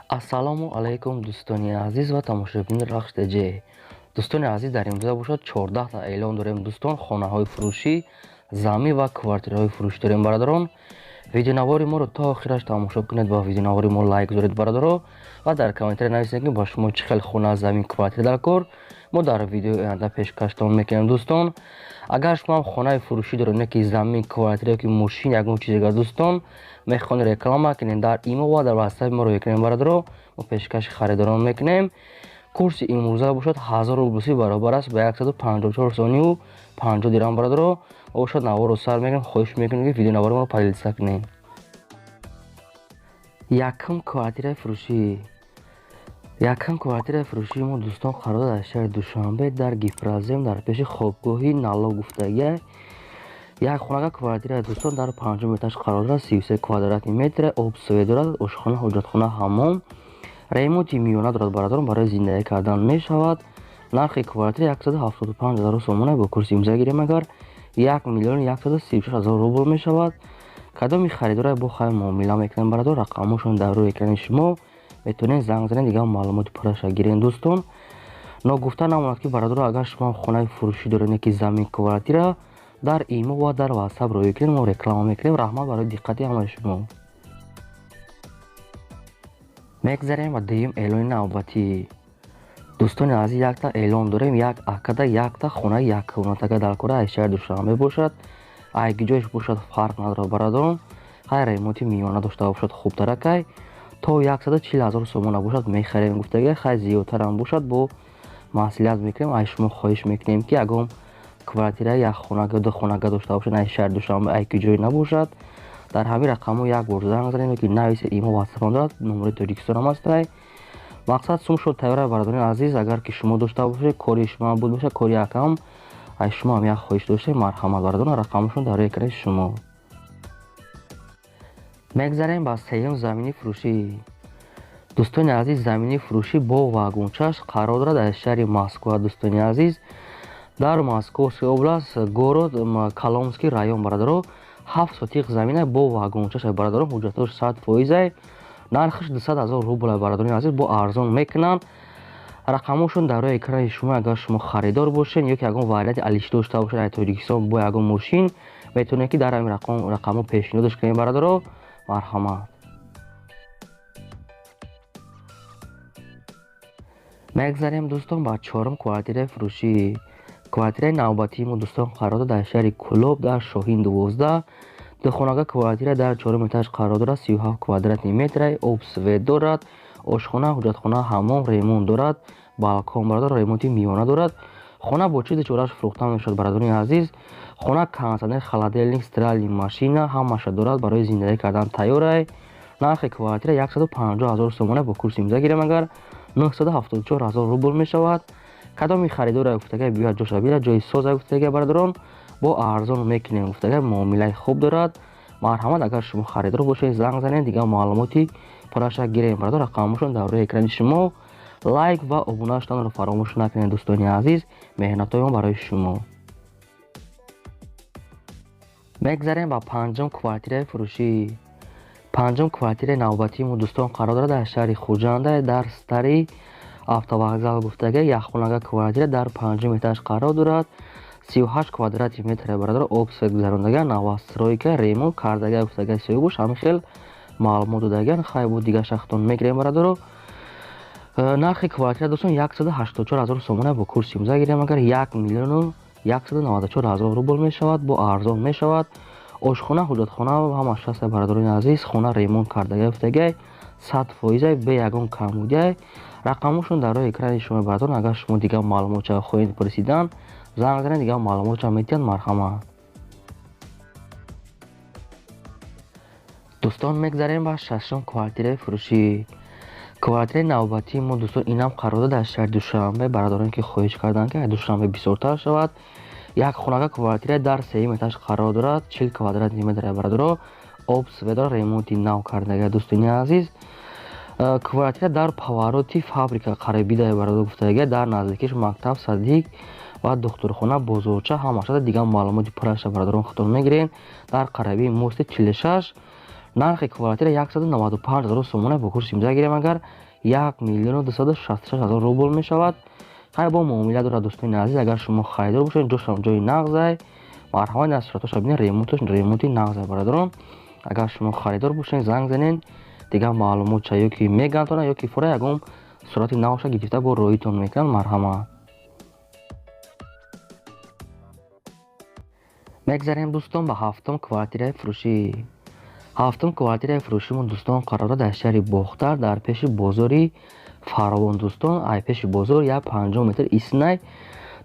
Ассалому алайкум, дӯстони азиз ва тамошобини Рахш ТЖ. Дӯстони азиз, дар имрӯза бошад 14 та эълон дорем, дӯстон, хонаҳои фурӯшӣ, замин ва квартираҳои фурӯшӣ дорем, бародарон. Видеонавори моро то охираш тамошо кунед ва видеонавори мо лайк гузоред, бародаро, ва дар комментария нависед, ки ба шумо чӣ хел хона, замин, квартира дар кор. Мо дар видеои оянда пешкаштон мекунем, дӯстон. Агар шумо ҳам хонаи фурӯшӣ доред, не ки замин, квартира ёки мошин, ягон чиз дигар, дӯстон, мехоҳед реклама кунед, дар имо ва дар ватсапи мо роя кунем, бародаро, мо пешкаши харидорон мекунем. Курси имрӯза бошад 1000 рубл баробар аст ба 154 сомониву 50 дирам, бародаро. Бошад наворро сар мекунем, хоҳиш мекунем, ки видеонавори моро поделиться кунед. Якум квартираи фурӯшӣ. Якум квартираи фурӯшии мо, дӯстон, қарор дорад дар шаҳри Душанбе, дар Гипрозем, дар пеши хобгоҳи Налог гуфтагия. Як хонага квартираи, дӯстон, дар панҷум этаж қарор дорад, 33 квадратный метр, об, свет дорад, ошхона, ҳоҷатхона, ҳаммом, ремонти миёна дорад, бародарон, барои зиндагӣ кардан мешавад. Нархи квартира 175 ҳазор сомона, бо курси имза гирем агар 1 миллиону 136 ҳазор рубл мешавад. Кадоми харидора бо хай муомила мекунем, бародар, рақамҳошон дар рӯи экрани шумо, метавонед занг занед, дигар маълумоти пурраша гирен, дӯстон. Ногуфта намонад, ки бародаро, агар шумо хонаи фурӯшӣ доред, ки замин, квартира, дар имо ва дар ватсап роя кунед, мо реклама мекунем. Раҳмат барои диққати ҳамаи шумо. Мегзарем ба дуюм эълони навбатӣ. Дӯстони азиз, якта эълон дорем, як акада якта хонаи яккомнатага дар кора, аз шаҳри Душанбе бошад, айгиҷояш бошад, фарқ надорад, бародарон, хай ремонти миёна дошта бошад хубтаракай, то 140 ҳазор сомона бошад мехарем гуфтага, хай зиёдтарам бошад бо маслиҳат мекунем. Аз шумо хоҳиш мекунем, ки ягон квартира як хонага, ду хонага дошта бошад, ай шаҳри Душанбе, ай ки ҷое набошад, дар ҳамин рақамҳо як бор занг занед ки нависед, имо, ватсапам дорад, номерои Тоҷикистонам ҳастай. Мақсад сум шуд тайёра, бародарони азиз. Агар ки шумо дошта бошед, кори шумо буд бошад, кори якам, аз шумо ҳам як хоҳиш доштем, марҳамат, бародарон, рақамашон дар рӯи экрани шумо. Мегзарем ба сеюм замини фурӯшӣ. Дӯстони азиз, замини фурӯшӣ бо вагончаш қарор дорад дар шаҳри Москва, дӯстони азиз, дар Московская область, город Коломский район, бародаро, 7 сотиқ замина бо вагончаш, бародарон, ҳуҷҷатош 100%, нархаш 200 ҳазор рубл, бародарони азиз, бо арзон мекунанд. Рақамҳошон дар рӯи экрани шумо. Агар шумо харидор бошед ё ки ягон варианти алишӣ дошта бошед дар Тоҷикистон бо ягон мошин, метавонед, ки дар ҳамин рақамҳо пешниҳодаш кунед, бародаро, марҳамат. Мегзарем, дӯстон, ба чорум квартираи фурӯшӣ. Квартираи навбатии мо, дӯстон, қарор дорад дар шаҳри Кӯлоб, дар Шоҳин 12. Духонага квартира дар чорум этаж қарор дорад, 37 квадратный метр, об, свет дорад, ошхона, ҳуҷҷатхона, ҳаммом, ремонт дорад, балкон, бародар, ремонти миёна дорад. Хона бо чизи чораш фурӯхта мешавад, бародарони азиз. Хона кондитсионер, холодильник, стиральный машина ҳамаша дорад, барои зиндагӣ кардан тайёрай. Нархи квартира 150 ҳазор сомона, бо курси имза гирем агар 974 ҳазор рубл мешавад. Кадоми харидора гуфтага биёяд, ҷоша бирад, ҷои соза гуфтага, бародарон, бо арзон мекунем гуфтага, муомилаи хуб дорад. Марҳамат, агар шумо харидор бошед, занг занед, дигар маълумоти пурраша гирем, бародар, рақамҳошон дар рӯи экрани шумо. Лайк ва обуна шуданро фаромӯш накунед, дӯстони азиз, меҳнатҳои мо барои шумо. Мегзарем ба панҷум квартираи фурӯшӣ. Панҷум квартираи навбатии мо, дӯстон, қарор дорад дар шаҳри Хуҷанда, дар стари автовокзал гуфтага. Якхонага квартира дар панҷум этаж қарор дорад, 38 квадрати метр, бародар, об, свет гузарондага, новостройка, ремонт кардага гуфтага, соҳибош ҳамин хел маълумот додаган, хай бо дигар шахтон мегирем, бародаро. Нархи квартира, дӯстон, 184 ҳазор сомона, бо курси имза гирем агар 1 миллиону 194 ҳазор рубл мешавад, бо арзон мешавад. Ошхона, ҳуҷҷатхона ҳамаш ҳаст, бародарони азиз. Хона ремонт кардага гуфтагай, 100%, бе ягон камбудиай. Рақамҳошон дар рӯи экрани шумо, бародарон. Агар шумо дигар маълумотча хоҳед пурсидан, занг занед, дигар маълумотча метиҳанд, марҳамат. Дӯстон, мегзарем ба шашум квартираи фурӯшӣ. Квартираи навбатии мо, дӯстон, инам қарор дорад дар шаҳри Душанбе. Бародароне ки хоҳиш карданд, ки Душанбе бисёртар шавад, як хонага квартира дар сеюм этаж қарор дорад, 40 квадратный метр, бародаро, об, свет дорад, ремонти нав кардага, дӯстони азиз. Квартира дар повороти фабрика қарибида, бародар, гуфтага, дар наздикиш мактаб, садик ва духтурхона, бозорча ҳамаша. Дигар маълумоти пурраша, бародарон, худтон мегирен. Дар қариби мости 46. Нархи квартира 195 ҳазор сомона бо курси имза гирем агар 1 миллиону 266 ҳазор рубл мешавад. Хай бо муомила дорад дӯстони азиз, агар шумо харидор бошед, ҷошам ҷои нағзай. Марҳамат, аз суратоша бинед, ремонташ ремонти нағзай бародарон. Агар шумо харидор бошед, занг занед, дигар маълумотча ё ки мегантона, ё ки фура ягон сурати навша гирифта бо роитон мекунанд. Марҳамат. Мегзарем дӯстон ба ҳафтум квартираи фурӯшӣ. Ҳафтум квартираи фурӯшимон дӯстон қарор дорад дар шаҳри Бохтар, дар пеши бозори Фаровон дӯстон, ай пеши бозор 50 метр иснай.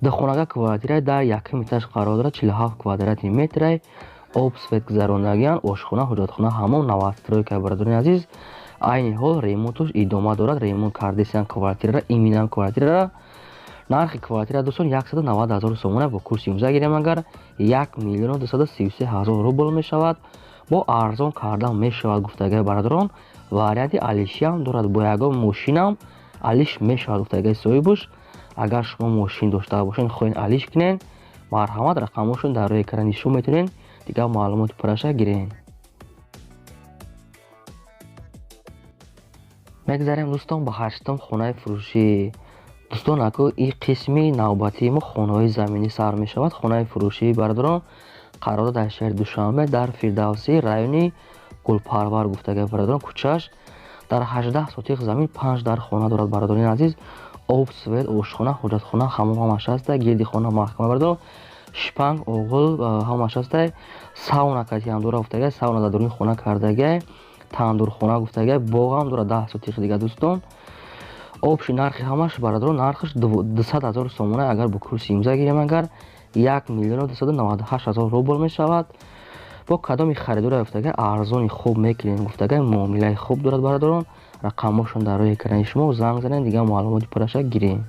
Духонага квартираи дар якум этаж қарор дорад, 47 квадрати метрай. Об свет гузарондагиан, ошхона, ҳуҷратхона, ҳамон новостройка бародарони азиз. Айни ҳол ремонташ идома дорад, ремонт кардесиан квартирара, иминам квартирара. Нархи квартира дӯстон 190 ҳазор сомона бо курси имза гирем агар 1 миллиону 233 ҳазор рубл мешавад. Бо арзон кардан мешавад гуфтагай бародарон. Варианти алишиам дорад, бо ягон мошинам алиш мешавад гуфтагай соҳибаш. Агар шумо мошин дошта бошед, хоҳед алиш кунед, марҳамат, рақамошон дар рӯи экран нишон метавонед, дигар маълумоти пурраша гиред. Мегзарем дӯстон ба ҳаштум хонаи фурӯшӣ. Дӯстон, аку ин қисми навбатии мо хонаҳои заминӣ сар мешавад. Хонаи фурӯшии бародарон қарор дар шаҳри Душанбе, дар Фирдавсӣ, райони Гулпарвар гуфтагай бародарон. Кӯчаш дар 18 сотиқ замин 5 дар хона дорад бародарони азиз. Об, свет, ошхона, ҳуҷратхона, ҳамом ҳамаш ҳаста, гирди хона маҳкама бародарон. Шпанг, оғил ҳамаш ҳаста, сауна кати ҳам дора гуфтагай, сауна дар дуруни хона кардагай, тандурхона гуфтагай, боғ ҳам дорад 10 сотиқ дига дӯстон. Общий нархи ҳамаш бародарон нархаш 200 ҳазор сомона, агар бо курси имза гирем агар 1 миллиону 298 ҳазор рубл мешавад. Бо кадоми харидора гуфтагай арзони хуб мекунем гуфтагай, муомилаи хуб дорад бародарон. Рақамҳошон дар рӯи экрани шумо, занг занед, дигар маълумоти пурраша гирем.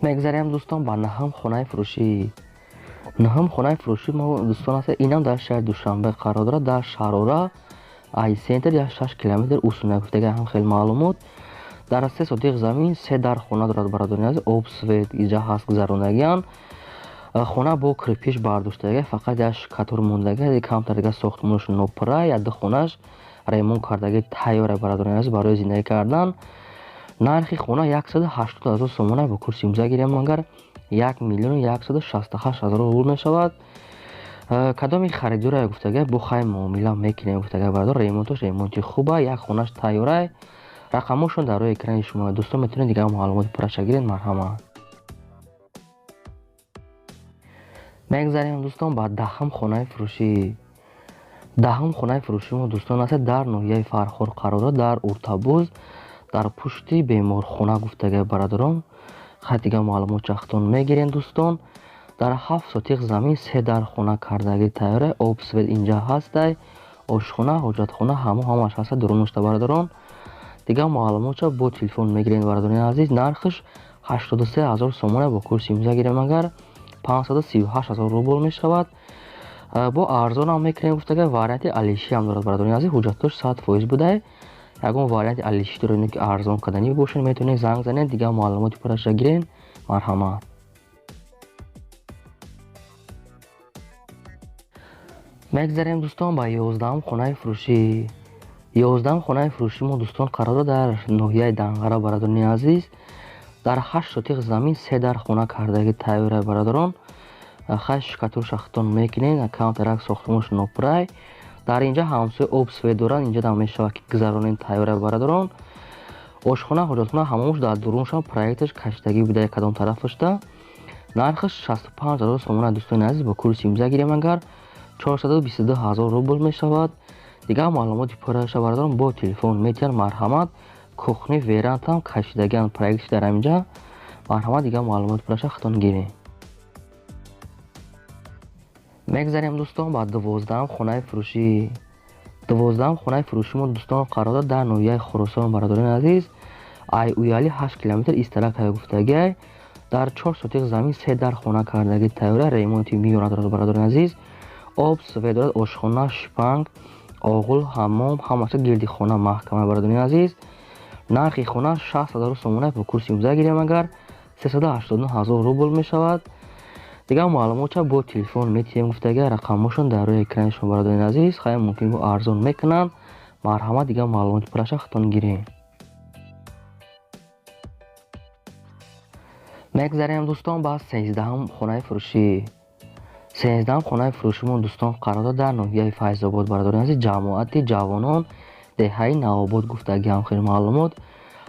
Мегзарем дӯстон ба наҳум хонаи фурӯшӣ. Наҳум хонаи фурӯшӣ мо дӯстон аст, инам дар шаҳри Душанбе қарор дорад, дар Шарора, ай центр 6 километр усуна гуфтагай ҳам хеле маълумот. Дар 3 сотиқ замин 3 дар хона дорад бародарони азиз. Об, свет иҷа ҳаст гузарондагиан. Хона бо кирпич бардоштагай, фақат як шикатур мондагай, камтар дига сохтмонаш нопура, як ду хонаш ремонт кардаги тайёра бародарони азиз барои зиндагӣ кардан. Нархи хона 180 ҳазор сомона бо курси имза гирем агар 1 миллиону 168 ҳазор рубл мешавад. Кадоми харидора гуфтагай бо хай муомила мекунем гуфтагай бародар. Ремонташ ремонти хуба, як хонаш тайёрай. Рақамҳошон дар рӯи экрани шумо дӯстон, метавонед дигар маълумоти пурраша гиред. Марҳамат. Мегзарем дӯстон ба даҳум хонаи фурӯшӣ. Даҳум хонаи фурӯшӣ мо дӯстон аст дар ноҳияи Фархор қарор дорад, дар Уртабуз, дар пушти беморхона гуфтагай бародарон. Хай дигар маълумот чахтон мегирем дӯстон. Дар 7 сотиқ замин 3 дар хона кардаги тайёра, об, свет инҷа ҳастай, ошхона, ҳоҷатхона ҳамо ҳамаш ҳаста дурунушта бародарон. Дигар маълумотча бо телефон мегирем бародарони азиз. Нархаш 83 ҳазор сомона бо курси имза гирем агар 538 ҳазор рубл мешавад. Бо арзонам мекунем гуфтагай, варианти алишӣ ҳам дорад бародарони азиз. Ҳуҷҷатош 100% будай. Ягон варианти алишӣ доред ки арзон карданӣ бошед, метавонед занг занед, дигар маълумоти пурраша гиред. Марҳамат. Мегзарем дӯстон ба 11-ум хонаи фурӯшӣ. 11-ум хонаи фурӯшӣ мо дӯстон қарор дорад дар ноҳияи Данғара бародарони азиз. Дар 8 сотиқ замин 3 дар хона кардаги тайёра бародарон. Хай шикатур шахтон мекунед, камтарак сохтмонаш нопурай. Дар инҷа ҳамсоя об, свет доранд, инҷа дам мешавад ки гузаронед тайёра бародарон. Ошхона, ҳоҷатхона ҳамааш дар дуруншам проекташ кашидагӣ буда кадом тарафашда. Нархаш 65 ҳазор сомона дӯстони азиз бо курси имза гирем агар 422 ҳазор рубл мешавад. Дигар маълумоти пурраша бародарон бо телефон метиҳанд. Марҳамат. Кухни верандам кашидагиан проектш дар ҳаминҷа. Марҳамат, дигар маълумоти пурраша худтон гиред. Мегзарем дӯстон ба 12-ум хонаи фурӯшӣ. 12-ум хонаи фурӯшӣ мо дӯстон қарор дорад дар ноҳияи Хуросон бародарони азиз. Ай Уяли 8 километр истарак гуфтагиай. Дар 4 сотиқ замин 3 дар хона кардаги тайёра, ремонти миёна дорад бародарони азиз. Об, свет дорад, ошхона, шпанг, оғул, ҳаммом ҳамаша гирди хона маҳкама бародарони азиз. Нархи хона 60 ҳазор сомона бо курси имза гирем агар 389 ҳазор рубл мешавад. Дигар маълумотша бо телефон метиҳем гуфтага, рақамҳошон дар рӯи экрани шумо бародарони азиз. Хай мумкин бо арзон мекунанд. Марҳамат, дигар маълумоти пурраша худтон гирем. Мегзарем дӯстон ба 13-ум хонаи фурӯшӣ. 13-ум хонаи фурӯшимон дӯстон қарор дорад дар ноҳияи Файзобод бародарони азиз, ҷамоати ҷавонон, деҳаи Навобод гуфтаги ҳам хеле маълумот.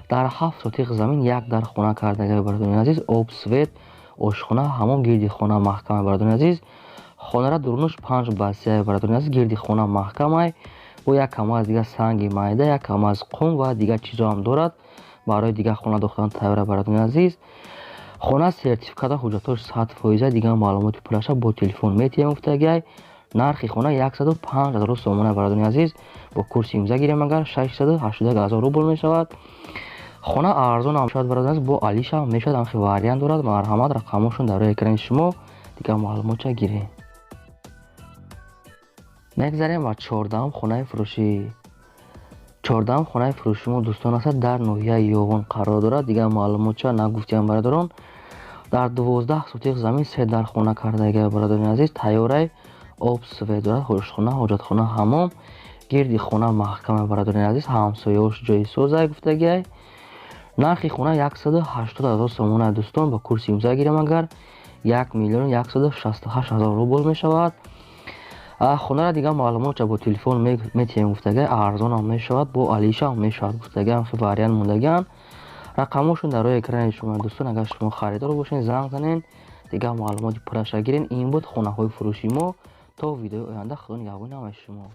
Дар 7 сотиқ замин як дар хона кардаги бародарони азиз, об, свет, ошхона, ҳамон гирди хона маҳкама бародарони азиз. Хонара дурунуш 5 басия бародарони азиз, гирди хона маҳкамай, бо як кама аз дигар санги майда, як кама аз қум ва дигар чизо ҳам дорад. Барои дигар хона дохтан тайёра бародарони азиз. Хона сертификата ҳуҷҷатҳош 100%, дигар маълумоти пулаша бо телефон метиҳем гуфтагиай. Нархи хона 105 000 сомона бародарони азиз, бо курси имза гирем агар 681 000 рубл мешавад. Хона арзон ҳам шавад бародарони азиз, бо алиша ҳам мешавад, ҳамхел вариант дорад. Марҳамат, рақамҳошон дар рӯи экрани шумо, дигар маълумотша гирем. Мегзарем ба 14-ум хонаи фурӯшӣ. 14-ум хонаи фурӯши мо дӯстон аст дар ноҳияи Ёвон қарор дорад. Дигар маълумотча нагуфтиам бародарон. Дар 12 сотиқ замин 3 дар хона кардагиа бародарони азиз, тайёрай, об, свет дорад, ошхона, ҳоҷатхона, ҳамом, гирди хона маҳкама бародарони азиз, ҳамсояҳош ҷои созай гуфтагиай. Нархи хона 180 000 сомона дӯстон, ба курси имза гирем агар 1 168 000 рубл мешавад. Хонара дигар маълумотча бо телефон метиҳем гуфтагиай, арзон ҳам мешавад, бо алиша ҳам мешавад гуфтагиай, ҳамхел вариант мондагианд. Рақамҳошон дар рӯи экрани шумо дӯстон, агар шумо харидор бошед занг занед, дигар маълумоти пурраша гиред. Ин буд хонаҳои фурӯши мо. То видеои оянда, худо нигаҳбони ҳамаи шумо.